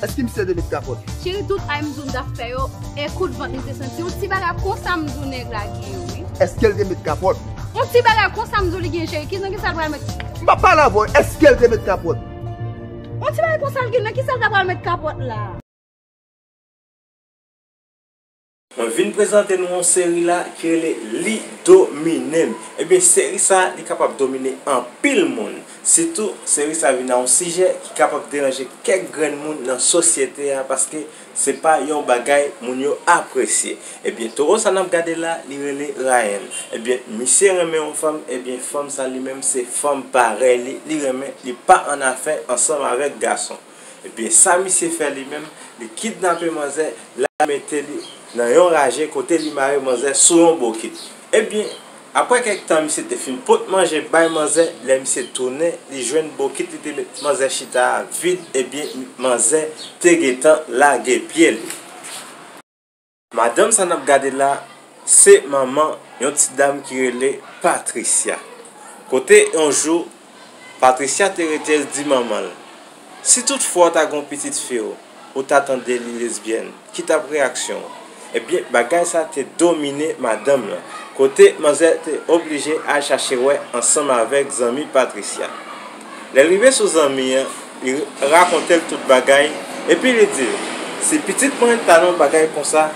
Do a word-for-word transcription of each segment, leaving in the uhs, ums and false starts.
Èske misye te met kapòt? Cheri, tout ay m di w m t ap fè yo, e kout vant li te santi. Yon ti bagay konsa m di w nèg la gen, wi. Èske l te met kapòt? Yon ti bagay konsa m di w li gen, cheri. Ki, nan ki sa l pral met? M pa pale avè w. Èske l te met kapòt? Yon ti bagay konsa l gen, nan ki sa l ta pral met kapòt la? Mwen vin prezante nou yon seri la ki rele Li Domine M. Ebyen, seri sa, li kapab domine anpil moun. Sitou, seri sa vin a yon sijè ki kapab deranje kèk grenn moun nan sosyete a, paske se pa yon bagay moun yo apresye. Ebyen, towo sa n ap gade la, li rele Ryan. Ebyen, misye renmen yon fanm, ebyen, fanm sa li menm se fanm parèy li, li renmen, li pa annafè ansanm avèk gason. Ebyen, sa misye fè li menm, li kidnape manzè, l al mete li nan yon raje kote li mare manzè sou yon bokit. Ebyen, apre kèk tan, misye te fin pot manje bay manzè, lè misye tounen, li jwenn bokit li te met manzè chita a vid, ebyen, manzè te gentan lage pye li. Madanm sa n ap gade la, se manman yon ti dam ki rele Patricia. Kote yon jou, Patricia te rete, l di manman l, "Si tout fwa w ta gen yon pitit fi w, ou ta tande li lesbyèn, ki t ap reyaksyon w?" Ebyen, bagay sa te domine madanm lan. Kote manzè te oblije al chache wè ansanm avèk zanmi Patricia. Lè l rive sou zanmi an, li rakonte l tout bagay, epi li di l, "Si pitit mwen ta nan yon bagay konsa,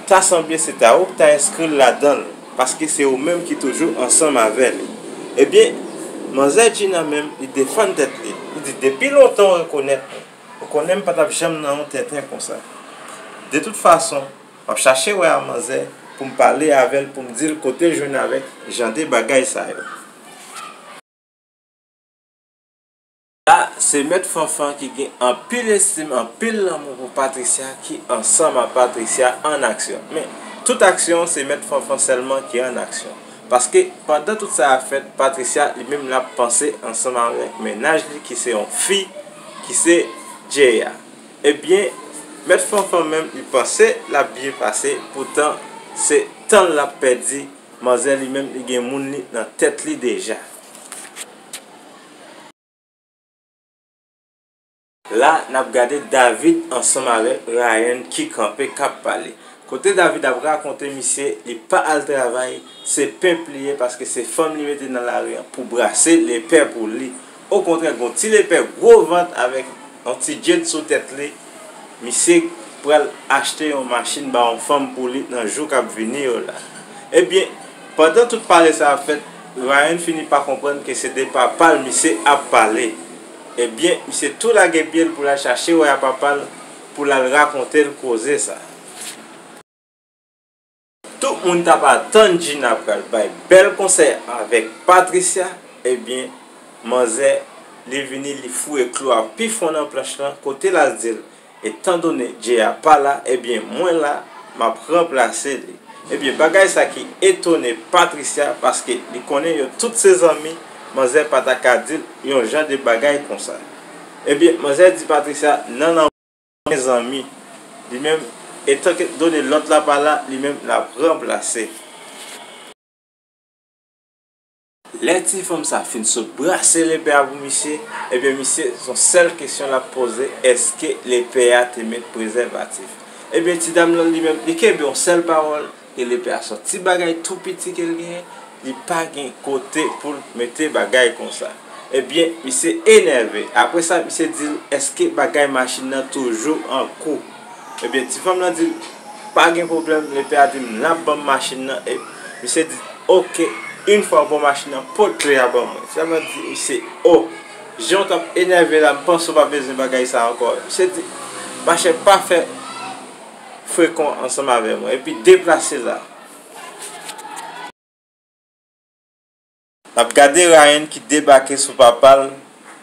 ta sanble se ta ou ki ta enskri l ladan l, paske se ou menm ki toujou ansanm avè li." Ebyen, manzè Gina menm, li defann tèt li. Li di, "Depi lontan w rekonèt mwen, ou konnen m pa t ap janm nan yon tenten konsa. De tout fason, m ap chache wè a manzè pou m pale avè l, pou m di l kote l jwenn avèk jan de bagay sa yo." La, se Mèt Fanfan ki gen anpil estim, anpil lanmou pou Patricia ki ansanm a Patricia an aksyon. Men, tout aksyon, se Mèt Fanfan sèlman ki an aksyon. Paske, pandan tout sa ap fèt, Patricia, li menm, l ap panse ansanm avèk mennaj li, ki se yon fi, ki se Jay a. Ebyen, Mèt Fanfan menm, li panse l ap byen pase, poutan, se tan l ap pèdi, manzè li menm, li gen moun li nan tèt li deja. La, n ap gade David ansanm avèk Ryan ki kanpe, k ap pale. Kote David ap rakonte misye, li pa al travay, se penp li ye, paske se fanm li mete nan lari an pou brase lepè pou li. Okontrè, gon ti lepè gwo vant avèk yon ti djed sou tèt li, misye pral achte yon machin ba yon fanm pou li nan jou k ap vini yo la. Ebyen, pandan tout pale sa ap fèt, Ryan fini pa konprann ke se de papa l misye ap pale. Ebyen, misye tou lage pye l pou l al chache wè a papa l pou l al rakonte l koze sa. Tout moun t ap atann Gina pral bay bèl konsèy avèk Patricia, ebyen, manzè, li vini, li foure klou a pi fon nan planch lan, kote l al di l, "Etandone Jay a pa la, ebyen, mwen la, m ap ranplase li." Ebyen, bagay sa ki etone Patricia, paske li konnen yo tout se zanmi, manzè pa ta ka di l yon jan de bagay konsa. Ebyen, manzè di Patricia, "Nan, nan, mezanmi, li menm, etandone lòt la pa la, li menm l ap ranplase." Lè ti fanm sa fin sot brase lepè a pou misye, ebyen, misye, se yon sèl kesyon l ap poze, èske lepè a te met prezèvatif? Ebyen, ti dam lan li menm, li kenbe yon sèl pawòl, ke lepè a se yon ti bagay tou piti ke l genyen, li pa gen kote pou l mete bagay konsa. Ebyen, misye enève. Apre sa, misye di l, "Èske bagay machin nan toujou an kou?" Ebyen, ti fanm lan di l, "Pa gen pwoblèm, lepè a di m l ap ban m machin nan." E misye di, "Oke, yon fwa w ban m machin nan, pot kle a ban mwen." Ti fanm lan di misye, "O, jan w t ap enève la, m panse w pa bezwen bagay sa ankò." Misye di, "Machè, pa fè frekan ansanm avè mwen, epi deplase la." N ap gade Ryan ki debake sou papa l,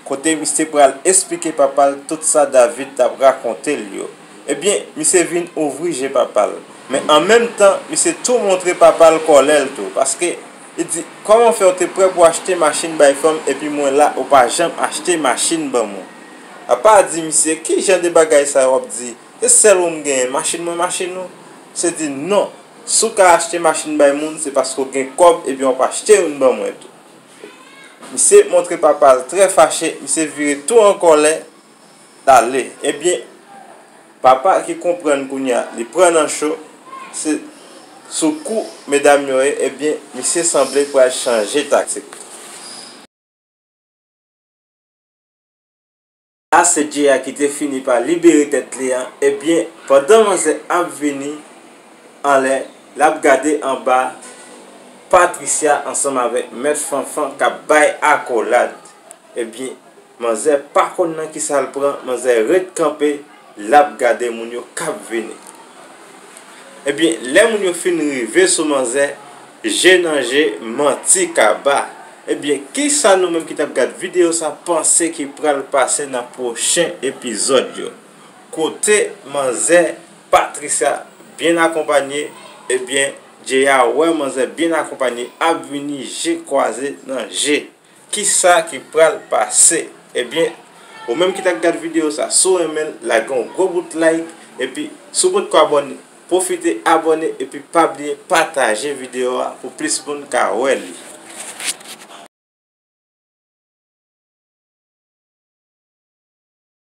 kote misye pral esplike papa l tout sa David t ap rakonte l yo. Ebyen, misye vin ouvri je papa l. Men an menm tan, misye tou montre papa l kòlè l tou, paske Li di, "Kòman fè w te prè pou achte machin bay fanm epi mwen la ou pa janm achte machin ban mwen?" Papa a di misye, "Ki jan de bagay sa w ap di? Se sèl ou m genyen, machin mwen machin ou?" Misye di, "Non, si w ka achte machin bay moun, se paske w gen kòb epi w ap achte youn ban mwen tou." Misye montre papa l trè fache, misye vire tou an kòlè, l ale. Ebyen, papa ki konprann kounye a, li pran nan cho, se sou kou medam yo ye, ebyen, misye sanble pral chanje taktik. A se Jay a ki te fini pa libere tèt li an, ebyen, pandan manzè ap vini anlè, l ap gade anba Patricia ansanm avèk Mèt Fanfan k ap bay akolad. Ebyen, manzè pa konn nan kisa l pran, manzè ret kanpe, l ap gade moun yo k ap vini. Ebyen, lè moun yo fin rive sou manzè, je nan je, manti kaba. Ebyen, kisa nou menm ki t ap gad videyo sa panse ki pral pase nan pwochen epizòd yo? Kote manzè Patricia byen akonpanye, ebyen, Jay a wè manzè byen akonpanye ap vini je kwaze nan je. Kisa ki pral pase? Ebyen, ou menm ki t ap gad videyo sa, si w renmen l, lage yon gwo bout like, epi si w potko abòne, pwofite abòne, epi pa bliye pataje videyo a pou plis moun ka wè li.